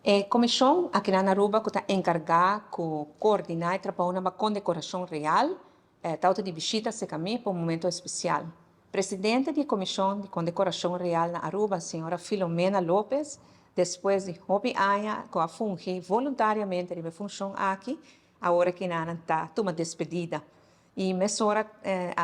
E comision aki na Aruba cu ta encarga cu coordina e trabou na Condecoracion Real ta di bishita serca mi pa un momento especial. Presidente di Comision di Condecoracion Real na Aruba, señora Filomena Lopez, despues di hopi aña cu a fungi voluntariamente den funcion aki, awor cu nan ta tuma despedida. Y mesora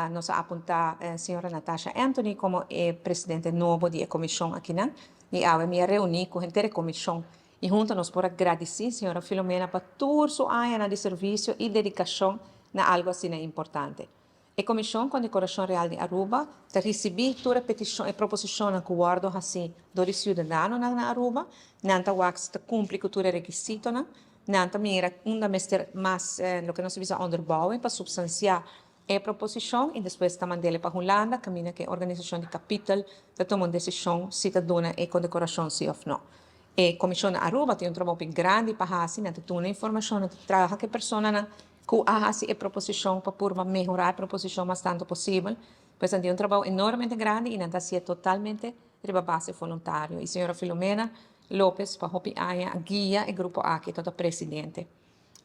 nos a apunta señora Natasha Anthony como presidente nobo di e comision aki nan. Y awe mi a reuni cu henter e comision. Y hunto nos por gradici señora Filomena pa tur su aña di servicio y dedicacion na algo asina importante. E Comision Condecoracion Real di Aruba ta ricibi tur peticion y proposicion cu wordo haci door di ciudadano na Aruba, nan ta wak ta cumpli cu tur requisito nan, nan ta mira unda mester mas loke nos ta bisa onderbouwing pa substancia e proposicion y despues ta mand'e pa Hulanda, caminda cu e organisacion di capital ta tuma un decision si ta duna e condecoracion si of no. E Comision na Aruba tin un trabou grandi pa haci, nan ta tuma informacion, nan ta traha cu e persona nan cu a haci e proposicion pa por mehora e proposicion mas tanto posibel. Pues tin un trabou enormemente grandi y nan ta haci totalmente riba base voluntario. Y señora Filomena Lopez pa hopi aña a guia e grupo aki, ta presidente.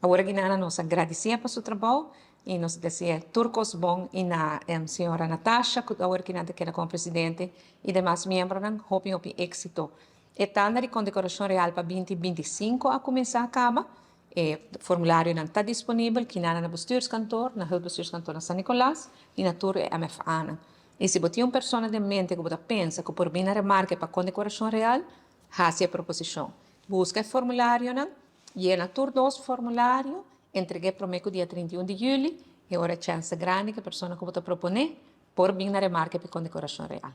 Awor cu nos ta gradici pa su trabou y nos ta desea tur cos bon y na señora Natasha, cu awor cu ta keda como presidente y demas miembronan, hopi hopi exito. E tanda di Condecoracion Real pa 2025 a cuminsa caba. E formulario nan ta disponibel aki na bestuurskantoor, na hulpbestuurskantoor na San Nicolas y na tur MFA. Y si bo tin un persona den mente cu bo ta pensa cu por bin na remarke pa Condecoracion Real, haci e proposicion. Busca e formulario nan, yena tur dos formulario, entrega prome dia 31 di juli y ora chance grandi cu e persona cu bo ta propone por bin na remarke pa Condecoracion Real.